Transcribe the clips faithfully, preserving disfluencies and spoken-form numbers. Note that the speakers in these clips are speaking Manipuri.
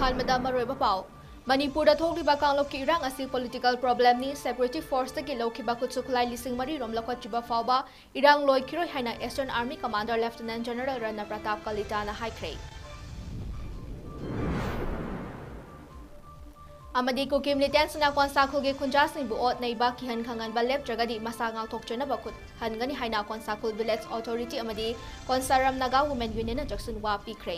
ꯑꯍꯥꯟꯕꯗ ꯃꯔꯨꯑꯣꯏꯕ ꯄꯥꯎ꯫ ꯃꯅꯤꯄꯨꯔꯗ ꯊꯣꯛꯂꯤꯕ ꯀꯥꯡꯂꯨꯞꯀꯤ ꯏꯔꯥꯡ ꯑꯁꯤ political problemꯅꯤ, security forceꯇꯒꯤ ꯂꯧꯈꯤꯕ ꯈꯨꯠꯁꯨ ꯈꯨꯠꯂꯥꯏ ꯂꯤꯁꯤꯡ ꯃꯔꯤ ꯔꯣꯝ ꯂꯧꯈꯠꯇ꯭ꯔꯤꯕ ꯐꯥꯎꯕ ꯏꯔꯥꯡ ꯂꯣꯏꯈꯤꯔꯣꯏ ꯍꯥꯏꯅ Eastern Army Commander Lieutenant General ꯔꯅ Pratap ꯀꯂꯤꯇꯥꯅ ꯍꯥꯏꯈ꯭ꯔꯦ꯫ ꯑꯃꯗꯤ ꯀꯨꯀꯤ militantsꯅ ꯀꯣꯟꯁꯥ ꯈꯨꯜꯒꯤ ꯈꯨꯟꯖꯥꯁꯤꯡꯕꯨ ꯑꯣꯠ ꯅꯩꯕ, ꯀꯤꯍꯟ ꯈꯪꯍꯟꯕ ꯂꯦꯞꯇ꯭ꯔꯒꯗꯤ ꯃꯁꯥ ꯉꯥꯛꯊꯣꯛꯆꯅꯕ ꯈꯨꯠ ꯍꯟꯒꯅꯤ ꯍꯥꯏꯅ ꯀꯣꯟꯁꯥ ꯈꯨꯜ village authority ꯑꯃꯗꯤ ꯀꯣꯟꯁꯥꯔꯝ ꯅꯥꯒꯥ women unionꯅ ꯆꯦꯛꯁꯤꯟꯋꯥ ꯄꯤꯈ꯭ꯔꯦ꯫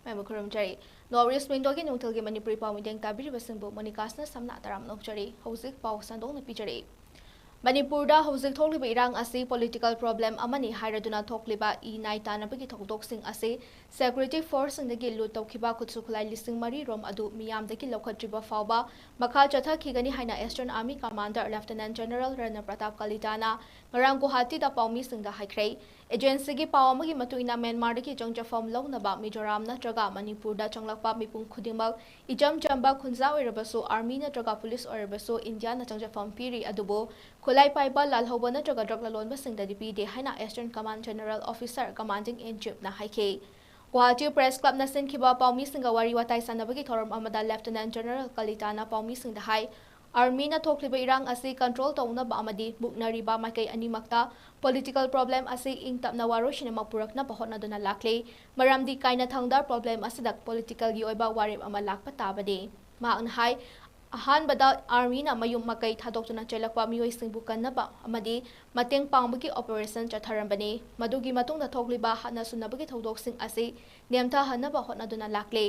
ꯃꯌꯥꯝꯕꯨ ꯈꯨꯔꯨꯝꯖꯔꯤ꯫ North East Windowꯒꯤ ꯅꯨꯡꯊꯤꯜꯒꯤ ꯃꯅꯤꯄꯨꯔꯤ ꯄꯥꯎ ꯃꯤꯠꯌꯦꯡ ꯇꯥꯕꯤꯔꯤꯕꯁꯤꯡꯕꯨ ꯃꯣꯅꯤꯀꯥꯁꯅ ꯁꯝꯅ ꯇꯔꯥꯝꯅ ꯑꯣꯛꯆꯔꯤ꯫ ꯍꯧꯖꯤꯛ ꯄꯥꯎ ꯁꯟꯗꯣꯛꯅ ꯄꯤꯖꯔꯤ꯫ ꯃꯅꯤꯄꯨꯔꯗ ꯍꯧꯖꯤꯛ ꯊꯣꯛꯂꯤꯕ ꯏꯔꯥꯡ ꯑꯁꯤ political problem ꯑꯃꯅꯤ ꯍꯥꯏꯔꯗꯨꯅ ꯊꯣꯛꯂꯤꯕ ꯏ ꯅꯥꯏ ꯇꯥꯟꯅꯕꯒꯤ ꯊꯧꯗꯣꯛꯁꯤꯡ ꯑꯁꯤ security forceꯁꯤꯡꯗꯒꯤ loot ꯇꯧꯈꯤꯕ ꯈꯨꯠꯁꯨ ꯈꯨꯠꯂꯥꯏ ꯂꯤꯁꯤꯡ ꯃꯔꯤ ꯔꯣꯝ ꯑꯗꯨ ꯃꯤꯌꯥꯝꯗꯒꯤ ꯂꯧꯈꯠꯇ꯭ꯔꯤꯕ ꯐꯥꯎꯕ ꯃꯈꯥ ꯆꯠꯊꯈꯤꯒꯅꯤ ꯍꯥꯏꯅ Eastern Army Commander Lieutenant General ꯔꯅ Pratap ꯀꯂꯤꯇꯥꯅ ꯉꯔꯥꯡ ꯒꯨꯋꯥꯍꯥꯇꯤꯗ ꯄꯥꯎꯃꯤꯁꯤꯡꯗ ꯍꯥꯏꯈ꯭ꯔꯦ꯫ Agencyꯒꯤ ꯄꯥꯎ ꯑꯃꯒꯤ ꯃꯇꯨꯡ ꯏꯟꯅ, ꯃ꯭ꯌꯥꯟꯃꯥꯔꯗꯒꯤ ꯆꯪꯖꯐꯝ ꯂꯧꯅꯕ ꯃꯤꯖꯣꯔꯥꯝ ꯅꯠꯇ꯭ꯔꯒ ꯃꯅꯤꯄꯨꯔꯗ ꯆꯪꯂꯛꯄ ꯃꯤꯄꯨꯝ ꯈꯨꯗꯤꯡꯃꯛ ꯏꯆꯝ ꯆꯝꯕ ꯈꯨꯟꯖꯥ ꯑꯣꯏꯔꯕꯁꯨ, army ꯅꯠꯇ꯭ꯔꯒ police ꯑꯣꯏꯔꯕꯁꯨ ꯏꯟꯗꯤꯌꯥꯅ ꯆꯪꯖꯐꯝ ꯄꯤꯔꯤ, ꯑꯗꯨꯕꯨ ꯈꯨꯠꯂꯥꯏ ꯄꯥꯏꯕ ꯂꯥꯜꯍꯧꯕ ꯅꯠꯇ꯭ꯔꯒ drug ꯂꯂꯣꯟꯕꯁꯤꯡꯗꯗꯤ ꯄꯤꯗꯦ ꯍꯥꯏꯅ Eastern Command General Officer Commanding in Chiefꯅ ꯍꯥꯏꯈꯤ꯫ ꯒꯨꯋꯥꯍꯥꯇꯤ Press Clubꯅ ꯁꯤꯟꯈꯤꯕ ꯄꯥꯎꯃꯤꯁꯤꯡꯒ ꯋꯥꯔꯤ ꯋꯥꯇꯥꯏ ꯁꯥꯟꯅꯕꯒꯤ ꯊꯧꯔꯝ ꯑꯃꯗ Lieutenant General ꯀꯂꯤꯇꯥꯅ ꯄꯥꯎꯃꯤꯁꯤꯡꯗ ꯍꯥꯏ, Armyꯅ ꯊꯣꯛꯂꯤꯕ ꯏꯔꯥꯡ ꯑꯁꯤ control ꯇꯧꯅꯕ ꯑꯃꯗꯤ ꯃꯨꯛꯅꯔꯤꯕ ꯃꯥꯏꯀꯩ ꯑꯅꯤꯃꯛꯇ political problem ꯑꯁꯤ ꯏꯪ ꯇꯞꯅ ꯋꯥꯔꯣꯏꯁꯤꯟ ꯑꯃ ꯄꯨꯔꯛꯅꯕ ꯍꯣꯠꯅꯗꯨꯅ ꯂꯥꯛꯂꯤ꯫ ꯃꯔꯝꯗꯤ ꯀꯥꯏꯅꯊꯪꯗ problem ꯑꯁꯤꯗ politicalꯒꯤ ꯑꯣꯏꯕ ꯋꯥꯔꯦꯞ ꯑꯃ ꯂꯥꯛꯄ ꯇꯥꯕꯅꯤ꯫ ꯃꯍꯥꯛꯅ ꯍꯥꯏ, ꯑꯍꯥꯟꯕꯗ Armyꯅ ꯃꯌꯨꯝ ꯃꯀꯩ ꯊꯥꯗꯣꯛꯇꯨꯅ ꯆꯦꯜꯂꯛꯄ ꯃꯤꯑꯣꯏꯁꯤꯡꯕꯨ ꯀꯟꯅꯕ ꯑꯃꯗꯤ ꯃꯇꯦꯡ ꯄꯥꯡꯕꯒꯤ operation ꯆꯠꯊꯔꯝꯕꯅꯤ꯫ ꯃꯗꯨꯒꯤ ꯃꯇꯨꯡꯗ ꯊꯣꯛꯂꯤꯕ ꯍꯥꯠꯅ ꯁꯨꯅꯕꯒꯤ ꯊꯧꯗꯣꯛꯁꯤꯡ ꯑꯁꯤ ꯅꯦꯝꯊꯍꯟꯅꯕ ꯍꯣꯠꯅꯗꯨꯅ ꯂꯥꯛꯂꯤ꯫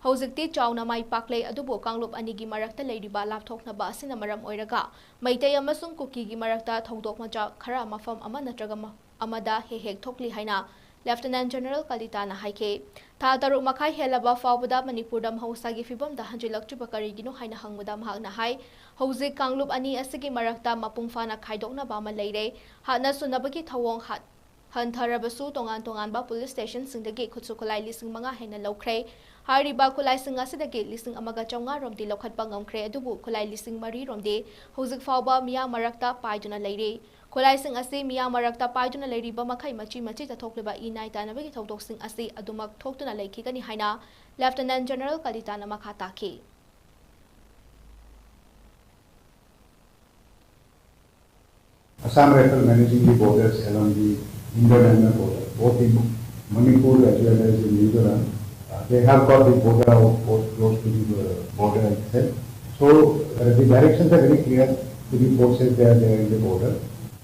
ꯍꯧꯖꯤꯛꯇꯤ ꯆꯥꯎꯅ ꯃꯥꯏ ꯄꯥꯛꯂꯦ, ꯑꯗꯨꯕꯨ ꯀꯥꯡꯂꯨꯞ ꯑꯅꯤꯒꯤ ꯃꯔꯛꯇ ꯂꯩꯔꯤꯕ ꯂꯥꯞꯊꯣꯛꯅꯕ ꯑꯁꯤꯅ ꯃꯔꯝ ꯑꯣꯏꯔꯒ ꯃꯩꯇꯩ ꯑꯃꯁꯨꯡ ꯀꯨꯀꯤꯒꯤ ꯃꯔꯛꯇ ꯊꯧꯗꯣꯛ ꯃꯆꯥ ꯈꯔ ꯃꯐꯝ ꯑꯃ ꯅꯠꯇ꯭ꯔꯒ ꯃ-, ꯑꯃꯗ ꯍꯦꯛ ꯍꯦꯛ ꯊꯣꯛꯂꯤ ꯍꯥꯏꯅ Lieutenant General ꯀꯂꯤꯇꯥꯅ ꯍꯥꯏꯈꯤ꯫ ꯊꯥ ꯇꯔꯨꯛ ꯃꯈꯥꯏ ꯍꯦꯜꯂꯕ ꯐꯥꯎꯕꯗ ꯃꯅꯤꯄꯨꯔꯗ ꯃꯍꯧꯁꯥꯒꯤ ꯐꯤꯕꯝꯗ ꯍꯟꯖꯤꯜꯂꯛꯇ꯭ꯔꯤꯕ ꯀꯔꯤꯒꯤꯅꯣ ꯍꯥꯏꯅ ꯍꯪꯕꯗ ꯃꯍꯥꯛꯅ ꯍꯥꯏ, ꯍꯧꯖꯤꯛ ꯀꯥꯡꯂꯨꯞ ꯑꯅꯤ ꯑꯁꯤꯒꯤ ꯃꯔꯛꯇ ꯃꯄꯨꯡ ꯐꯥꯅ ꯈꯥꯏꯗꯣꯛꯅꯕ ꯑꯃ ꯂꯩꯔꯦ꯫ ꯍꯥꯠꯅ ꯁꯨꯅꯕꯒꯤ ꯊꯧꯑꯣꯡ ꯍꯥꯠ-, ꯍꯟꯊꯔꯕꯁꯨ ꯇꯣꯉꯥꯟ ꯇꯣꯉꯥꯟꯕ ꯄꯨꯂꯤꯁ ꯁ꯭ꯇꯦꯁꯟꯁꯤꯡꯗꯒꯤ ꯈꯨꯠꯁꯨ ꯈꯨꯠꯂꯥꯏ ꯂꯤꯁꯤꯡ ꯃꯉꯥ ꯍꯦꯟꯅ ꯂꯧꯈ꯭ꯔꯦ꯫ ꯍꯥꯏꯔꯤꯕ ꯈꯨꯠꯂꯥꯏꯁꯤꯡ ꯑꯁꯤꯗꯒꯤ ꯂꯤꯁꯤꯡ ꯑꯃꯒ ꯆꯥꯝꯃꯉꯥ ꯔꯣꯝꯗꯤ ꯂꯧꯈꯠꯄ ꯉꯝꯈ꯭ꯔꯦ, ꯑꯗꯨꯕꯨ ꯈꯨꯠꯂꯥꯏ ꯂꯤꯁꯤꯡ ꯃꯔꯤ ꯔꯣꯝꯗꯤ ꯍꯧꯖꯤꯛ ꯐꯥꯎꯕ ꯃꯤꯌꯥꯝ ꯃꯔꯛꯇ ꯄꯥꯏꯗꯨꯅ ꯂꯩꯔꯤ꯫ ꯈꯨꯠꯂꯥꯏꯁꯤꯡ ꯑꯁꯤ ꯃꯤꯌꯥꯝ ꯃꯔꯛꯇ ꯄꯥꯏꯗꯨꯅ ꯂꯩꯔꯤꯕ ꯃꯈꯩ ꯃꯆꯤ ꯃꯆꯤꯗ ꯊꯣꯛꯂꯤꯕ ꯏ ꯅꯥꯏ ꯇꯥꯅꯕꯒꯤ ꯊꯧꯗꯣꯛꯁꯤꯡ ꯑꯁꯤ ꯑꯗꯨꯃꯛ ꯊꯣꯛꯇꯨꯅ ꯂꯩꯈꯤꯒꯅꯤ ꯍꯥꯏꯅ ꯂꯦꯐꯇꯤꯅꯦꯟ ꯖꯦꯅꯔꯦꯜ ꯀꯂꯤꯇꯥꯅ ꯃꯈꯥ ꯇꯥꯈꯤ꯫ Assam Rifle managing the borders along the Indo-Myanmar border, both in Manipur as well as in Mizoram. Uh, they have got the border outpost close to the uh, border itself. So uh, the directions are very clear to the forces that are there in the border.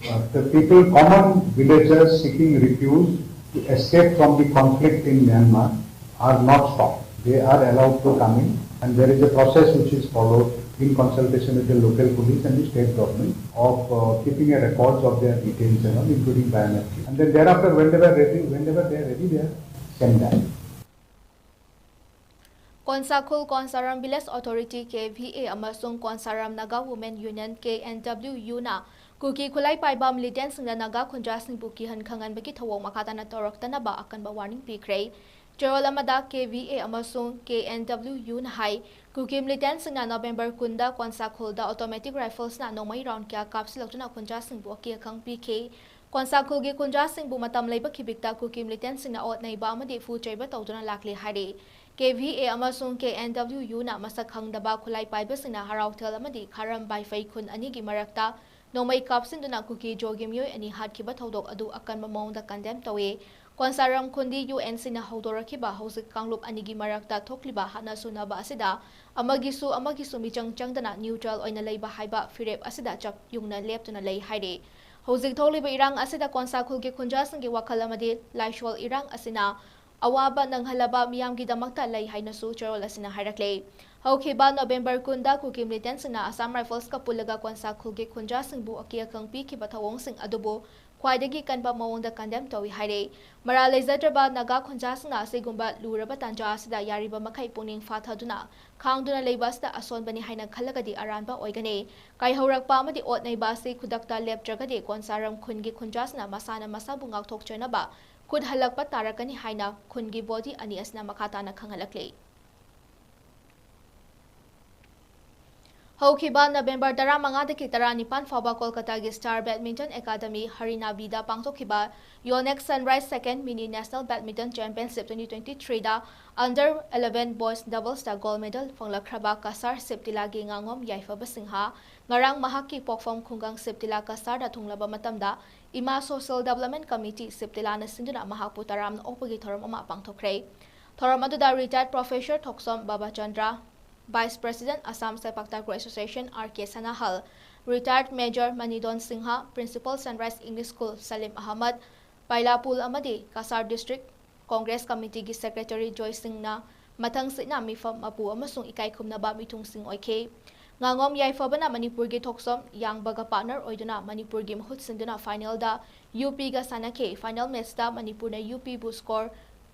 Uh, the people, common villagers seeking refuge to escape from the conflict in Myanmar, are not stopped. They are allowed to come in, and there is a process which is followed in consultation with the local police and the state government of uh, keeping a records of their details and all, including biometrics. And then thereafter, when they were ready, whenever they are ready, they are sent back. Konsakhul Konsaram village authority, K V A, ꯑꯃꯁꯨꯡ Konsaram Naga women union, K N W ꯌꯨꯅ ꯀꯨꯀꯤ ꯈꯨꯠꯂꯥꯏ ꯄꯥꯏꯕ ꯃꯤꯂꯤꯇꯦꯟꯁꯤꯡꯅ ꯅꯥꯒꯥ ꯈꯨꯟꯖꯥꯁꯤꯡꯕꯨ ꯀꯤꯍꯟ ꯈꯪꯍꯟꯕꯒꯤ ꯊꯧꯑꯣꯡ ꯃꯈꯥ ꯇꯥꯅ ꯇꯧꯔꯛꯇꯅꯕ ꯑꯀꯟꯕ ꯋꯥꯔꯅꯤꯡ ꯄꯤꯈ꯭ꯔꯦ꯫ ꯆꯌꯣꯜ ꯑꯃꯗ ꯀꯦ ꯚꯤ ꯑꯦ ꯑꯃꯁꯨꯡ ꯀꯦ ꯑꯦꯟ ꯗꯕ꯭ꯂꯤꯎ ꯌꯨꯅ ꯍꯥꯏ, ꯀꯨꯀꯤ ꯃꯤꯂꯤꯇꯦꯟꯁꯤꯡꯅ ꯅꯣꯕꯦꯝꯕꯔ ꯀꯨꯟꯗ ꯀꯣꯟꯁꯥꯈꯨꯜꯗ ꯑꯣꯇꯣꯃꯦꯇꯤꯛ ꯔꯥꯏꯐꯜꯁꯅ ꯅꯣꯡꯃꯩ ꯔꯥꯎꯟ ꯀꯌꯥ ꯀꯥꯞꯁꯤꯜꯂꯛꯇꯨꯅ ꯈꯨꯟꯖꯥꯁꯤꯡꯕꯨ ꯑꯀꯤ ꯑꯈꯪ ꯄꯤꯈꯤ꯫ ꯀꯣꯟꯁꯥꯈꯨꯜꯒꯤ ꯈꯨꯟꯖꯥꯁꯤꯡꯕꯨ ꯃꯇꯝ ꯂꯩꯕ ꯈꯤꯕꯤꯛꯇ ꯀꯨꯀꯤ ꯃꯤꯂꯤꯇꯦꯟꯁꯤꯡꯅ ꯑꯣꯠ ꯅꯩꯕ ꯑꯃꯗꯤ ꯐꯨ ꯆꯩꯕ ꯇꯧꯗꯨꯅ ꯂꯥꯛꯂꯤ ꯍꯥꯏꯔꯤ꯫ ꯀꯦ ꯚꯤ ꯑꯦ ꯑꯃꯁꯨꯡ ꯀꯦ ꯑꯦꯟ ꯗꯕ꯭ꯂꯤꯎ ꯌꯨꯅ ꯃꯁꯛ ꯈꯪꯗꯕ ꯈꯨꯠꯂꯥꯏ ꯄꯥꯏꯕꯁꯤꯡꯅ ꯍꯔꯥꯎꯊꯦꯜ ꯑꯃꯗꯤ ꯈꯥꯔꯝ ꯕꯥꯏꯐꯩ ꯈꯨꯟ ꯑꯅꯤꯒꯤ ꯃꯔꯛꯇ ꯅꯣꯡꯃꯩ ꯀꯥꯞꯁꯤꯟꯗꯨꯅ ꯀꯨꯀꯤ ꯖꯣꯒꯤ ꯃꯤꯑꯣꯏ ꯑꯅꯤ ꯍꯥꯠꯈꯤꯕ ꯊꯧꯗꯣꯛ ꯑꯗꯨ ꯑꯀꯟꯕ ꯃꯑꯣꯡꯗ ꯀꯟꯗꯦꯝ ꯇꯧꯏ꯫ ꯀꯣꯟꯁꯥꯔꯝ ꯈꯨꯟꯗꯤ ꯌꯨ ꯑꯦꯟ ꯁꯤꯅ ꯍꯧꯗꯣꯔꯛꯈꯤꯕ ꯍꯧꯖꯤꯛ ꯀꯥꯡꯂꯨꯞ ꯑꯅꯤꯒꯤ ꯃꯔꯛꯇ ꯊꯣꯛꯂꯤꯕ ꯍꯥꯠꯅ ꯁꯨꯅꯕ ꯑꯁꯤꯗ ꯑꯃꯒꯤꯁꯨ ꯑꯃꯒꯤꯁꯨ ꯃꯤꯆꯪ ꯆꯪꯗꯅ ꯅ꯭ꯌꯨꯇ꯭ꯔꯦꯜ ꯑꯣꯏꯅ ꯂꯩꯕ ꯍꯥꯏꯕ ꯐꯤꯔꯦꯞ ꯑꯁꯤꯗ ꯆꯞ ꯌꯨꯡꯅ ꯂꯦꯞꯇꯨꯅ ꯂꯩ ꯍꯥꯏꯔꯤ꯫ ꯍꯧꯖꯤꯛ ꯊꯣꯛꯂꯤꯕ ꯏꯔꯥꯡ ꯑꯁꯤꯗ ꯀꯣꯟꯁꯥꯈꯨꯜꯒꯤ ꯈꯨꯟꯖꯥꯁꯤꯡꯒꯤ ꯋꯥꯈꯜ ꯑꯃꯗꯤ ꯂꯥꯏꯁꯣꯜ ꯏꯔꯥꯡ ꯑꯁꯤꯅ ꯑꯋꯥꯕ ꯅꯪꯍꯜꯂꯕ ꯃꯤꯌꯥꯝꯒꯤꯗꯃꯛꯇ ꯂꯩ ꯍꯥꯏꯅꯁꯨ ꯆꯦꯔꯣꯜ ꯑꯁꯤꯅ ꯍꯥꯏꯔꯛꯂꯦ꯫ ꯍꯧꯈꯤꯕ ꯅꯣꯕꯦꯝꯕꯔ ꯀꯨꯟꯗ ꯀꯨꯀꯤ ꯃꯤꯂꯤꯇꯦꯟꯁꯤꯡꯅ ꯑꯁꯥꯝ ꯔꯥꯏꯐꯜꯁꯀ ꯄꯨꯜꯂꯒ ꯀꯣꯟꯁꯥꯈꯨꯜꯒꯤ ꯈꯨꯟꯖꯥꯁꯤꯡꯕꯨ ꯑꯀꯤ ꯑꯈꯪ ꯄꯤꯈꯤꯕ ꯊꯧꯑꯣꯡꯁꯤꯡ ꯑꯗꯨꯕꯨ ꯈ꯭ꯋꯥꯏꯗꯒꯤ ꯀꯟꯕ ꯃꯑꯣꯡꯗ condemn ꯇꯧꯏ ꯍꯥꯏꯔꯦ꯫ ꯃꯔꯥꯜ ꯂꯩꯖꯗ꯭ꯔꯕ ꯅꯥꯒꯥ ꯈꯨꯟꯖꯥꯁꯤꯡꯅ ꯑꯁꯤꯒꯨꯝꯕ ꯂꯨꯔꯕ ꯇꯥꯟꯖꯥ ꯑꯁꯤꯗ ꯌꯥꯔꯤꯕ ꯃꯈꯩ ꯄꯨꯛꯅꯤꯡ ꯐꯥꯊꯗꯨꯅ ꯈꯥꯡꯗꯨꯅ ꯂꯩꯕ ꯑꯁꯤꯗ ꯑꯁꯣꯟꯕꯅꯤ ꯍꯥꯏꯅ ꯈꯜꯂꯒꯗꯤ ꯑꯔꯥꯟꯕ ꯑꯣꯏꯒꯅꯤ꯫ ꯀꯥꯏꯍꯧꯔꯛꯄ ꯑꯃꯗꯤ ꯑꯣꯠ ꯅꯩꯕ ꯑꯁꯤ ꯈꯨꯗꯛꯇ ꯂꯦꯞꯇ꯭ꯔꯒꯗꯤ ꯀꯣꯟꯁꯥꯔꯝ ꯈꯨꯟꯒꯤ ꯈꯨꯟꯖꯥꯁꯤꯡꯅ ꯃꯁꯥꯅ ꯃꯁꯥꯕꯨ ꯉꯥꯛꯊꯣꯛꯆꯅꯕ ꯈꯨꯠ ꯍꯜꯂꯛꯄ ꯇꯥꯔꯛꯀꯅꯤ ꯍꯥꯏꯅ ꯈꯨꯟꯒꯤ body ꯑꯅꯤ ꯑꯁꯤꯅ ꯃꯈꯥ ꯇꯥꯅ ꯈꯪꯍꯜꯂꯛꯂꯤ꯫ ꯍꯧꯈꯤꯕ ꯅꯕꯦꯝꯕꯔ ꯇꯔꯥꯃꯉꯥꯗꯒꯤ ꯇꯔꯥꯅꯤꯄꯥꯟ ꯐꯥꯎꯕ ꯀꯣꯜꯀꯇꯥꯒꯤ Star Badminton Academy ꯍꯔꯤꯅꯥꯕꯤꯗ ꯄꯥꯡꯊꯣꯛꯈꯤꯕ Yonex Sunrise Second Mini National Badminton Championship twenty twenty-threeꯗ under eleven boys doublesꯇ gold medal ꯐꯪꯂꯛꯈ꯭ꯔꯕ Cachar ꯁꯤꯞꯇꯤꯂꯥꯒꯤ ꯉꯥꯉꯣꯝ ꯌꯥꯏꯐꯕ ꯁꯤꯡꯍ ꯉꯔꯥꯡ ꯃꯍꯥꯛꯀꯤ ꯄꯣꯛꯐꯝ ꯈꯨꯡꯒꯪ ꯁꯤꯞꯇꯤꯂꯥ ꯀꯁꯥꯔꯗ ꯊꯨꯡꯂꯕ ꯃꯇꯝꯗ ꯏꯃꯥ Social Development Committee ꯁꯤꯞꯇꯤꯂꯥꯅ ꯁꯤꯟꯗꯨꯅ ꯃꯍꯥꯛꯄꯨ ꯇꯔꯥꯝꯅ ꯑꯣꯛꯄꯒꯤ ꯊꯧꯔꯝ ꯑꯃ ꯄꯥꯡꯊꯣꯛꯈ꯭ꯔꯦ꯫ ꯊꯧꯔꯝ ꯑꯗꯨꯗ retired professor ꯊꯣꯛꯁꯣꯝ ꯕꯕꯥꯆꯟꯗ꯭ꯔ, Vice President Assam Sekpak Takraw Association R K ꯁꯅꯥꯍꯜ, retired Major ꯃꯅꯤꯗꯣꯟ Singh, Principal Sunrise English School ꯁꯂꯤꯝ ꯑꯍꯃꯗ, ꯄꯥꯏꯂꯥꯄꯨꯜ ꯑꯃꯗꯤ ꯀꯁꯥꯔ District Congress Committeeꯒꯤ Secretary ꯖꯣꯏ ꯁꯤꯡꯅ ꯃꯊꯪꯁꯤꯠꯅ ꯃꯤꯐꯝ ꯃꯄꯨ ꯑꯃꯁꯨꯡ ꯏꯀꯥꯏ ꯈꯨꯝꯅꯕ ꯃꯤꯊꯨꯡꯁꯤꯡ ꯑꯣꯏꯈꯤ꯫ ꯉꯥꯉꯣꯝ ꯌꯥꯏꯐꯕꯅ ꯃꯅꯤꯄꯨꯔꯒꯤ ꯊꯣꯛꯁꯣꯝ ꯌꯥꯡꯕꯒ partner ꯑꯣꯏꯗꯨꯅ ꯃꯅꯤꯄꯨꯔꯒꯤ ꯃꯍꯨꯠ ꯁꯤꯟꯗꯨꯅ finalꯗ UPꯒ ꯁꯥꯟꯅꯈꯤ꯫ Final matchꯇ ꯃꯅꯤꯄꯨꯔꯅ UPꯕꯨ score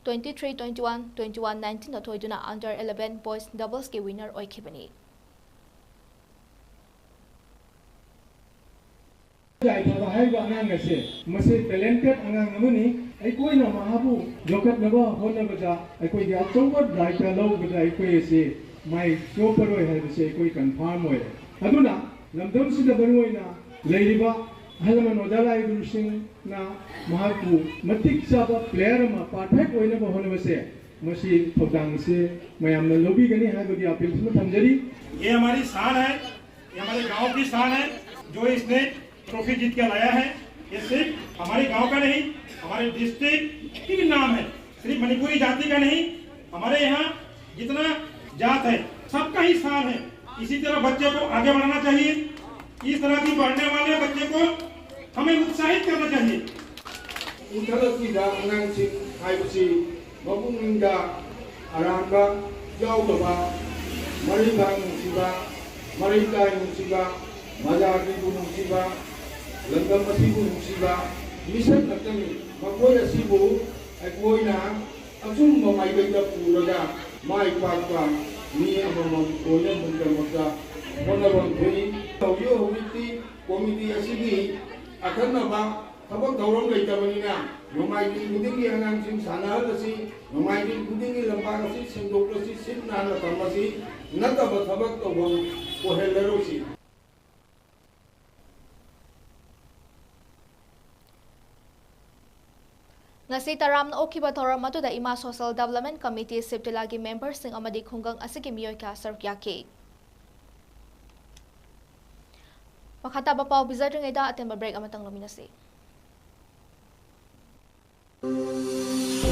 twenty three twenty one, twenty one nineteenꯗ ꯊꯣꯏꯗꯨꯅ under eleven boys doublesꯀꯤ winner ꯑꯣꯏꯈꯤꯕꯅꯤ꯫ ꯌꯥꯏꯐꯕ ꯍꯥꯏꯔꯤꯕ ꯑꯉꯥꯡ ꯑꯁꯦ ꯃꯁꯤ talented ꯑꯉꯥꯡ ꯑꯃꯅꯤ꯫ ꯑꯩꯈꯣꯏꯅ ꯃꯍꯥꯛꯄꯨ ꯌꯣꯛꯈꯠꯅꯕ ꯍꯣꯠꯅꯕꯗ ꯑꯩꯈꯣꯏꯒꯤ ꯑꯆꯧꯕ ꯗꯥꯏꯇ ꯂꯧꯕꯗ ꯑꯩꯈꯣꯏ ꯑꯁꯤ ꯃꯥꯏ ꯆꯣꯞꯄꯔꯣꯏ ꯍꯥꯏꯕꯁꯤ ꯑꯩꯈꯣꯏ confirm ꯑꯣꯏꯔꯦ꯫ ꯑꯗꯨꯅ ꯂꯝꯗꯝꯁꯤꯗ ꯃꯔꯨꯑꯣꯏꯅ ꯂꯩꯔꯤꯕ ꯑꯍꯜ ꯂꯃꯟ ꯑꯣꯖꯥ ꯂꯥꯏ ꯒꯨꯔꯨꯁꯤꯡꯅ ꯃꯍꯥꯛꯄꯨ ꯃꯇꯤꯛ ꯆꯥꯕ player ꯑꯃ perfect ꯑꯣꯏꯅꯕ ꯍꯣꯠꯅꯕꯁꯦ ꯃꯁꯤ ꯊꯧꯗꯥꯡꯁꯦ ꯃꯌꯥꯝꯅ ꯂꯧꯕꯤꯒꯅꯤ ꯍꯥꯏꯕꯒꯤ appeal ꯑꯃ ꯊꯝꯖꯔꯤ꯫ ये हमारी शान है, ये हमारे गांव की शान है। जो इसने ट्रॉफी जीत के लाया है, ये सिर्फ हमारे गांव का नहीं, हमारे डिस्ट्रिक्ट की भी नाम है। सिर्फ मणिपुरी जाति का नहीं, हमारे यहाँ जितना जात है, सबका ही शान है। इसी तरह बच्चे को आगे बढ़ाना चाहिए। इस तरह की बढ़ने वाले बच्चे को हमें उत्साहित करना चाहिए। ꯏꯟꯈꯠꯂꯛꯂꯤꯕ ꯑꯉꯥꯡꯁꯤꯡ ꯍꯥꯏꯕꯁꯤ ꯃꯄꯨꯛꯅꯤꯡꯗ ꯑꯔꯥꯟꯕ ꯌꯥꯎꯗꯕ, ꯃꯔꯩꯕꯥꯛ ꯅꯨꯡꯁꯤꯕ, ꯃꯔꯩꯀꯥꯏ ꯅꯨꯡꯁꯤꯕ, ꯃꯖꯥꯇꯤꯕꯨ ꯅꯨꯡꯁꯤꯕ, ꯂꯝꯗꯝ ꯑꯁꯤꯕꯨ ꯅꯨꯡꯁꯤꯕ ꯃꯤꯁꯛ ꯉꯥꯛꯇꯅꯤ꯫ ꯃꯈꯣꯏ ꯑꯁꯤꯕꯨ ꯑꯩꯈꯣꯏꯅ ꯑꯆꯨꯝꯕ ꯃꯥꯏꯀꯩꯗ ꯄꯨꯔꯒ ꯃꯥꯏ ꯄꯥꯛꯄ ꯃꯤ ꯑꯃꯃꯝ ꯑꯣꯏꯅꯕꯒꯤꯗꯃꯛꯇ ꯍꯣꯠꯅꯐꯝ ꯊꯣꯛꯏ꯫ ꯍꯧꯖꯤꯛ ꯍꯧꯖꯤꯛꯇꯤ ꯀꯣꯃꯤꯇꯤ ꯑꯁꯤꯒꯤ ꯑꯈꯟꯅꯕ ꯊꯕꯛ ꯊꯧꯔꯝ ꯂꯩꯇꯕꯅꯤꯅ ꯅꯣꯡꯃꯥꯏꯖꯤꯡ ꯈꯨꯗꯤꯡꯒꯤ ꯑꯉꯥꯡꯁꯤꯡ ꯁꯥꯟꯅꯍꯜꯂꯁꯤ, ꯅꯣꯡꯃꯥꯏꯖꯤꯡ ꯈꯨꯗꯤꯡꯒꯤ ꯂꯝꯄꯥꯛ ꯑꯁꯤ ꯁꯦꯡꯗꯣꯛꯂꯁꯤ, ꯁꯤꯠ ꯅꯥꯟꯅ ꯊꯝꯃꯁꯤ, ꯅꯠꯇꯕ ꯊꯕꯛ ꯇꯧꯐꯝ ꯑꯣꯏꯍꯜꯂꯔꯣꯏꯁꯤ꯫ ꯉꯁꯤ ꯇꯔꯥꯝꯅ ꯑꯣꯛꯈꯤꯕ ꯊꯧꯔꯝ ꯑꯗꯨꯗ ꯏꯃꯥ ꯁꯣꯁꯦꯜ ꯗꯦꯕꯂꯞꯃꯦꯟ ꯀꯃꯤꯇꯤ, ꯁꯤꯞꯇꯤꯂꯥꯒꯤ ꯃꯦꯝꯕꯔꯁꯤꯡ ꯑꯃꯗꯤ ꯈꯨꯡꯒꯪ ꯑꯁꯤꯒꯤ ꯃꯤꯑꯣꯏ ꯀꯌꯥ ꯁꯔꯨꯛ ꯌꯥꯈꯤ꯫ ꯃꯈꯥ ꯇꯥꯕ ꯄꯥꯎ ꯄꯤꯖꯗ꯭ꯔꯤꯉꯩꯗ ꯑꯇꯦꯟꯕ ꯕ꯭ꯔꯦꯛ ꯑꯃꯇꯪ ꯂꯧꯃꯤꯟꯅꯁꯤ꯫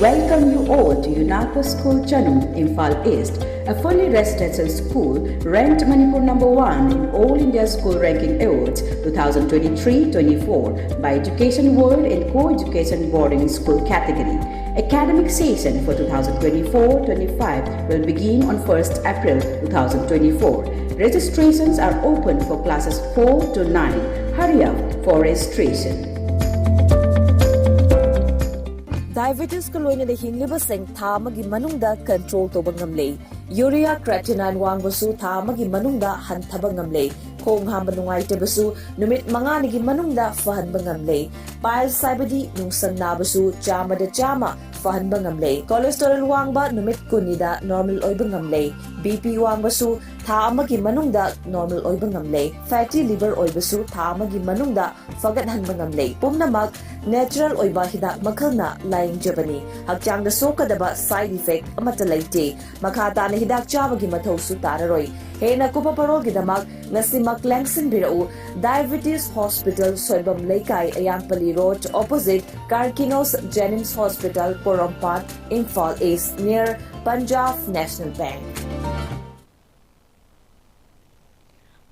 Welcome you all to UNACO School Chanu, Imphal East, a fully residential school ranked Manipur number one in All India School Ranking Awards two thousand twenty-three twenty-four by Education World in Co-Education Boarding School category. Academic session for twenty twenty-four twenty-five will begin on first April twenty twenty-four. Registrations are open for classes four to nine. Hurry up for registration. Diabetes ka ꯂꯣꯏꯅꯅ ꯍꯤꯡꯂꯤꯕꯁꯤꯡ ꯊꯥ ꯑꯃꯒꯤ ꯃꯅꯨꯡꯗ control ꯇꯧꯕ ꯉꯝꯂꯦ꯫ Urea creatinine ꯋꯥꯡꯕꯁꯨ ꯊꯥ ꯑꯃꯒꯤ ꯃꯅꯨꯡꯗ ꯍꯟꯊꯕ ꯉꯝꯂꯦ꯫ ꯈꯣꯡ ꯍꯥꯝꯕ ꯅꯨꯡꯉꯥꯏꯇꯕꯁꯨ ꯅꯨꯃꯤꯠ ꯃꯉꯥꯅꯤꯒꯤ ꯃꯅꯨꯡꯗ ꯐꯍꯟꯕ ꯉꯝꯂꯦ꯫ Piles ꯍꯥꯏꯕꯗꯤ ꯅꯨꯡꯁꯪ ꯅꯥꯕꯁꯨ ꯆꯥꯝꯃꯗ ꯆꯥꯝꯃ ꯐꯍꯟꯕ ꯉꯝꯂꯦ꯫ Cholesterol ꯋꯥꯡꯕ ꯅꯨꯃꯤꯠ ꯀꯨꯟꯅꯤꯗ normal ꯑꯣꯏꯕ ꯉꯝꯂꯦ꯫ BP ꯋꯥꯡꯕꯁꯨ ꯊꯥ ꯑꯃꯒꯤ ꯃꯅꯨꯡꯗ normal ꯑꯣꯏꯕ ꯉꯝꯂꯦ꯫ Fatty liver ꯑꯣꯏꯕꯁꯨ ꯊꯥ ꯑꯃꯒꯤ ꯃꯅꯨꯡꯗ ꯐꯒꯠꯍꯟꯕ ꯉꯝꯂꯦ꯫ ꯄꯨꯝꯅꯃꯛ natural ꯑꯣꯏꯕ ꯍꯤꯗꯥꯛ ꯃꯈꯜꯅ ꯂꯥꯌꯦꯡꯖꯕꯅꯤ꯫ ꯍꯛꯆꯥꯡꯗ ꯁꯣꯛꯀꯗꯕ side effect ꯑꯃꯠꯇ ꯂꯩꯇꯦ꯫ ꯃꯈꯥ ꯇꯥꯅ ꯍꯤꯗꯥꯛ ꯆꯥꯕꯒꯤ ꯃꯊꯧꯁꯨ ꯇꯥꯔꯔꯣꯏ꯫ ꯍꯦꯟꯅ ꯀꯨꯞꯄ ꯄꯔꯣꯜꯒꯤꯗꯃꯛ ꯉꯁꯤꯃꯛ ꯂꯦꯡꯁꯤꯟꯕꯤꯔꯛꯎ꯫ Diabetes Hospital, ꯁꯣꯏꯕꯝ ꯂꯩꯀꯥꯏ, ꯑꯌꯥꯡꯄꯜꯂꯤ Road, opposite Karkinos Jennings Hospital, ꯄꯣꯔꯣꯝꯄꯥꯠ, Imphal East, near Punjab National Bank꯫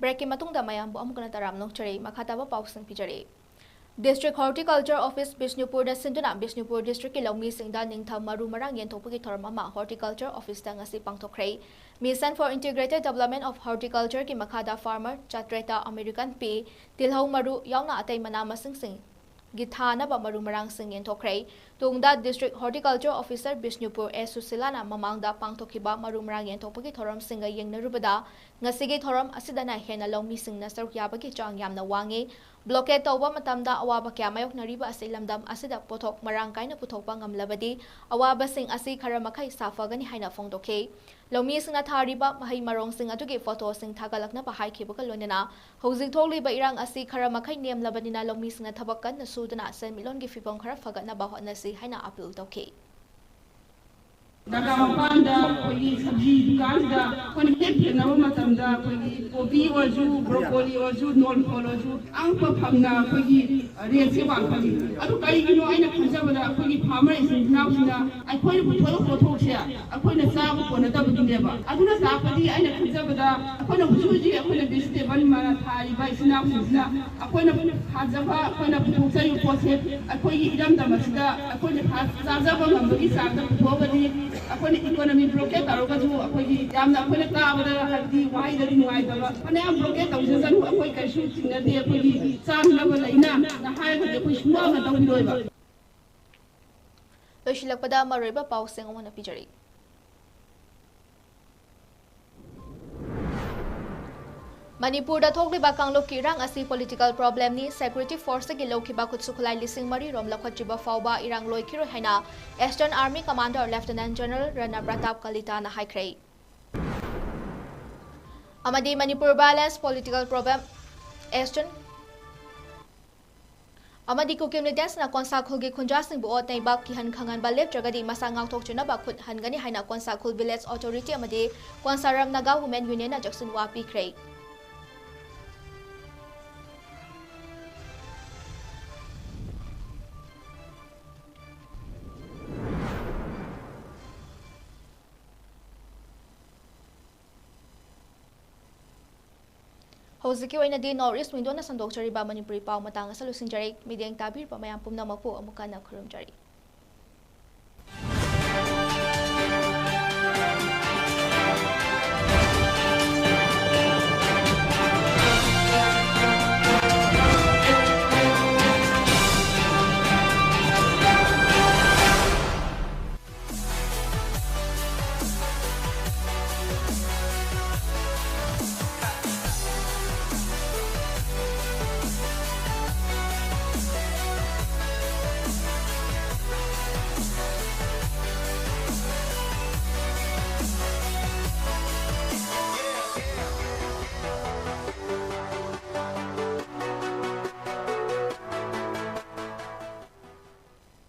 ꯕ꯭ꯔꯦꯛꯀꯤ ꯃꯇꯨꯡꯗ ꯃꯌꯥꯝꯕꯨ ꯑꯃꯨꯛ ꯍꯟꯅ ꯇꯔꯥꯝꯅ ꯑꯣꯛꯆꯔꯤ꯫ ꯃꯈꯥ ꯇꯥꯕ ꯄꯥꯎꯁꯤꯡ ꯄꯤꯖꯔꯤ꯫ District Horticulture Office ꯕꯤꯁꯅꯨꯄꯨꯔꯗ ꯁꯤꯟꯗꯨꯅ ꯕꯤꯁꯅꯨꯄꯨꯔ districtꯀꯤ ꯂꯧꯃꯤꯁꯤꯡꯗ ꯅꯤꯡꯊꯝ ꯃꯔꯨ ꯃꯔꯥꯡ ꯌꯦꯟꯊꯣꯛꯄꯒꯤ ꯊꯧꯔꯝ ꯑꯃ Horticulture Officeꯇ ꯉꯁꯤ ꯄꯥꯡꯊꯣꯛꯈ꯭ꯔꯦ꯫ Mission for Integrated Development of Horticultureꯒꯤ ꯃꯈꯥꯗ farmer ꯆꯥꯇ꯭ꯔꯦꯠꯇ American peas, ꯇꯤꯜꯍꯧ ꯃꯔꯨ ꯌꯥꯎꯅ ꯑꯇꯩ ꯃꯅꯥ ꯃꯁꯤꯡꯁꯤꯡꯒꯤ ꯊꯥꯅꯕ ꯃꯔꯨ ꯃꯔꯥꯡꯁꯤꯡ ꯌꯦꯟꯊꯣꯛꯈ꯭ꯔꯦ꯫ ꯇꯨꯡꯗ District Horticulture Officer ꯕꯤꯁꯅꯨꯄꯨꯔ ꯑꯦꯁ ꯁꯨꯁꯤꯂꯥꯅ ꯃꯃꯥꯡꯗ ꯄꯥꯡꯊꯣꯛꯈꯤꯕ ꯃꯔꯨ ꯃꯔꯥꯡ ꯌꯦꯟꯊꯣꯛꯄꯒꯤ ꯊꯧꯔꯝꯁꯤꯡꯒ ꯌꯦꯡꯅꯔꯨꯕꯗ ꯉꯁꯤꯒꯤ ꯊꯧꯔꯝ ꯑꯁꯤꯗꯅ ꯍꯦꯟꯅ ꯂꯧꯃꯤꯁꯤꯡꯅ ꯁꯔꯨꯛ ꯌꯥꯕꯒꯤ ꯆꯥꯡ ꯌꯥꯝꯅ ꯋꯥꯡꯉꯤ꯫ Blockade ꯇꯧꯕ ꯃꯇꯝꯗ ꯑꯋꯥꯕ ꯀꯌꯥ ꯃꯥꯌꯣꯛꯅꯔꯤꯕ ꯑꯁꯤ ꯂꯝꯗꯝ ꯑꯁꯤꯗ ꯄꯣꯠꯊꯣꯛ ꯃꯔꯥꯡ ꯀꯥꯏꯅ ꯄꯨꯊꯣꯛꯄ ꯉꯝꯂꯕꯗꯤ ꯑꯋꯥꯕꯁꯤꯡ ꯑꯁꯤ ꯈꯔ ꯃꯈꯩ ꯁꯥꯐꯒꯅꯤ ꯍꯥꯏꯅ ꯐꯣꯡꯗꯣꯛꯈꯤ꯫ ꯂꯧꯃꯤꯁꯤꯡꯅ ꯊꯥꯔꯤꯕ ꯃꯍꯩ ꯃꯔꯣꯡꯁꯤꯡ ꯑꯗꯨꯒꯤ photoꯁꯤꯡ ꯊꯥꯒꯠꯂꯛꯅꯕ ꯍꯥꯏꯈꯤꯕꯒ ꯂꯣꯏꯅꯅ ꯍꯧꯖꯤꯛ ꯊꯣꯛꯂꯤꯕ ꯏꯔꯥꯡ ꯑꯁꯤ ꯈꯔ ꯃꯈꯩ ꯅꯦꯝꯂꯕꯅꯤꯅ ꯂꯧꯃꯤꯁꯤꯡꯅ ꯊꯕꯛ ꯀꯟꯅ ꯁꯨꯗꯨꯅ ꯁꯦꯟꯃꯤꯠꯂꯣꯟꯒꯤ ꯐꯤꯕꯝ ꯈꯔ ꯐꯒꯠꯅꯕ ꯍꯣꯠꯅꯁꯤ ꯍꯥꯏꯅ appeal ꯇꯧꯈꯤ꯫ ꯅꯥꯒꯥ ꯃꯄꯥꯟꯗ ꯑꯩꯈꯣꯏꯒꯤ ꯁꯕꯖꯤ ꯗꯨꯀꯥꯟꯁꯤꯗ ꯑꯩꯈꯣꯏꯅ ꯍꯦꯛ ꯊꯦꯡꯅꯕ ꯃꯇꯝꯗ ꯑꯩꯈꯣꯏꯒꯤ ꯀꯣꯕꯤ ꯑꯣꯏꯔꯁꯨ, ꯕ꯭ꯔꯣꯀꯣꯂꯤ ꯑꯣꯏꯔꯁꯨ, ꯅꯣꯟ ꯐꯣꯜ ꯑꯣꯏꯔꯁꯨ, ꯑꯉꯛꯄ ꯐꯪꯅ ꯑꯩꯈꯣꯏꯒꯤ ꯔꯦꯠꯁꯦ ꯋꯥꯡꯈꯠꯂꯤ꯫ ꯑꯗꯨ ꯀꯔꯤꯒꯤꯅꯣ ꯑꯩꯅ ꯈꯟꯖꯕꯗ ꯑꯩꯈꯣꯏꯒꯤ farmer ꯏꯆꯤꯟ ꯏꯅꯥꯎꯁꯤꯡꯅ ꯑꯩꯈꯣꯏꯅ ꯄꯨꯊꯣꯔꯛꯄ ꯄꯣꯠꯊꯣꯛꯁꯦ ꯑꯩꯈꯣꯏꯅ ꯆꯥꯕ ꯀꯣꯟꯅꯗꯕꯒꯤꯅꯦꯕ꯫ ꯑꯗꯨꯅ ꯇꯥꯛꯄꯗꯤ ꯑꯩꯅ ꯈꯟꯖꯕꯗ ꯑꯩꯈꯣꯏꯅ ꯍꯧꯖꯤꯛ ꯍꯧꯖꯤꯛ ꯑꯩꯈꯣꯏꯅ vegetable ꯃꯅꯥ ꯊꯥꯔꯤꯕ ꯏꯆꯤꯟ ꯏꯅꯥꯎꯁꯤꯡꯁꯤꯅ ꯑꯩꯈꯣꯏꯅ ꯊꯥꯖꯕ, ꯑꯩꯈꯣꯏꯅ ꯄꯨꯊꯣꯛꯆꯔꯤꯕ ꯄꯣꯠꯁꯦ ꯑꯩꯈꯣꯏꯒꯤ ꯏꯔꯝꯗꯝ ꯑꯁꯤꯗ ꯑꯩꯈꯣꯏꯅ ꯊꯥ-, ꯆꯥꯖꯕ ꯉꯝꯕꯒꯤ ꯆꯥꯡꯗ ꯄꯨꯊꯣꯛꯑꯒꯗꯤ ꯑꯩꯈꯣꯏꯅ economy blockade ꯇꯧꯔꯒꯁꯨ ꯑꯩꯈꯣꯏꯒꯤ ꯌꯥꯝꯅ ꯑꯩꯈꯣꯏꯅ ꯇꯥꯕꯗ ꯍꯥꯏꯕꯗꯤ ꯋꯥꯍꯩꯗꯗꯤ ꯅꯨꯡꯉꯥꯏꯇꯕ, ꯐꯅꯌꯥꯝ blockade ꯇꯧꯖꯁꯅꯨ, ꯑꯩꯈꯣꯏ ꯀꯩꯁꯨ ꯆꯤꯡꯅꯗꯦ, ꯑꯩꯈꯣꯏꯒꯤ ꯆꯥꯅꯅꯕ ꯂꯩꯅ ꯍꯥꯏꯔꯒꯗꯤ ꯑꯩꯈꯣꯏ ꯁꯨꯡꯋꯥ ꯋꯥꯅ ꯇꯧꯕꯤꯔꯣꯏꯕ꯫ ꯂꯣꯏꯁꯤꯜꯂꯛꯄꯗ ꯃꯔꯨꯑꯣꯏꯕ ꯄꯥꯎꯁꯤꯡ ꯑꯃꯨꯛ ꯍꯟꯅ ꯄꯤꯖꯔꯤ꯫ ꯃꯅꯤꯄꯨꯔꯗ ꯊꯣꯛꯂꯤꯕ ꯀꯥꯡꯂꯨꯞꯀꯤ ꯏꯔꯥꯡ ꯑꯁꯤ political problemꯅꯤ, security forceꯇꯒꯤ ꯂꯧꯈꯤꯕ ꯈꯨꯠꯁꯨ ꯈꯨꯠꯂꯥꯏ ꯂꯤꯁꯤꯡ ꯃꯔꯤ ꯔꯣꯝ ꯂꯧꯈꯠꯇ꯭ꯔꯤꯕ ꯐꯥꯎꯕ ꯏꯔꯥꯡ ꯂꯣꯏꯈꯤꯔꯣꯏ ꯍꯥꯏꯅ Eastern Army Commander Lieutenant General ꯔꯅ Pratap ꯀꯂꯤꯇꯥꯅ ꯍꯥꯏꯈ꯭ꯔꯦ꯫ ꯑꯃꯗꯤ Manipur violence, political problem, Eastern ꯑꯃꯗꯤ ꯀꯨꯀꯤ militantꯅ ꯀꯣꯟꯁꯥ ꯈꯨꯜꯒꯤ ꯈꯨꯟꯖꯥꯁꯤꯡꯕꯨ ꯑꯣꯠ ꯅꯩꯕ, ꯀꯤꯍꯟ ꯈꯪꯍꯟꯕ ꯂꯦꯞꯇ꯭ꯔꯒꯗꯤ ꯃꯁꯥ ꯉꯥꯛꯊꯣꯛꯆꯅꯕ ꯈꯨꯠ ꯍꯟꯒꯅꯤ ꯍꯥꯏꯅ ꯀꯣꯟꯁꯥ ꯈꯨꯜ village authority ꯑꯃꯗꯤ ꯀꯣꯟꯁꯥ ꯔꯝ ꯅꯥꯒꯥ women unionꯅ ꯆꯦꯛꯁꯤꯟꯋꯥ ꯄꯤꯈ꯭ꯔꯦ꯫ ꯍꯧꯖꯤꯛꯀꯤ ꯑꯣꯏꯅꯗꯤ North East Window ꯅ ꯁꯟꯗꯣꯛꯆꯔꯤꯕ ꯃꯅꯤꯄꯨꯔꯤ ꯄꯥꯎ ꯃꯇꯥꯡ ꯑꯁꯤ ꯂꯣꯏꯁꯤꯟꯖꯔꯦ꯫ ꯃꯤꯠꯌꯦꯡ ꯇꯥꯕꯤꯔꯤꯕ ꯃꯌꯥꯝ ꯄꯨꯝꯅꯃꯛꯄꯨ ꯑꯃꯨꯛ ꯍꯟꯅ ꯈꯨꯔꯨꯝꯖꯔꯤ꯫